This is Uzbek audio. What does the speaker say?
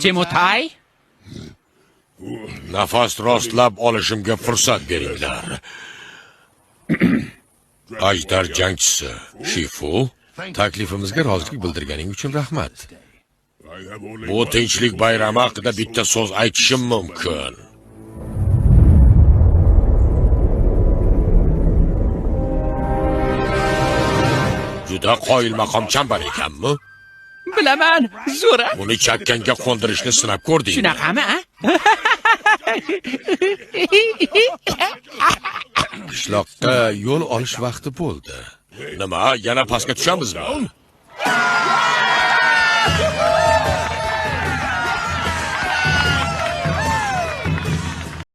Temutay? Nafas rostlab olishimga fursat beringlar. Ajdar jangchisi Shifu, taklifimizga rozilik bildirganing uchun rahmat. Bu tinchlik bayrami haqida bitta so'z aytishim mumkin. Juda qoyilmaqom chambar ekanmi? Bilaman, zo'ra. Uni chakkangga qo'ndirishni sinab ko'rdingmi? Shunaqami, a? Qishloqqa yo'l olish vaqti bo'ldi. Nima, yana pastga tushamizmi?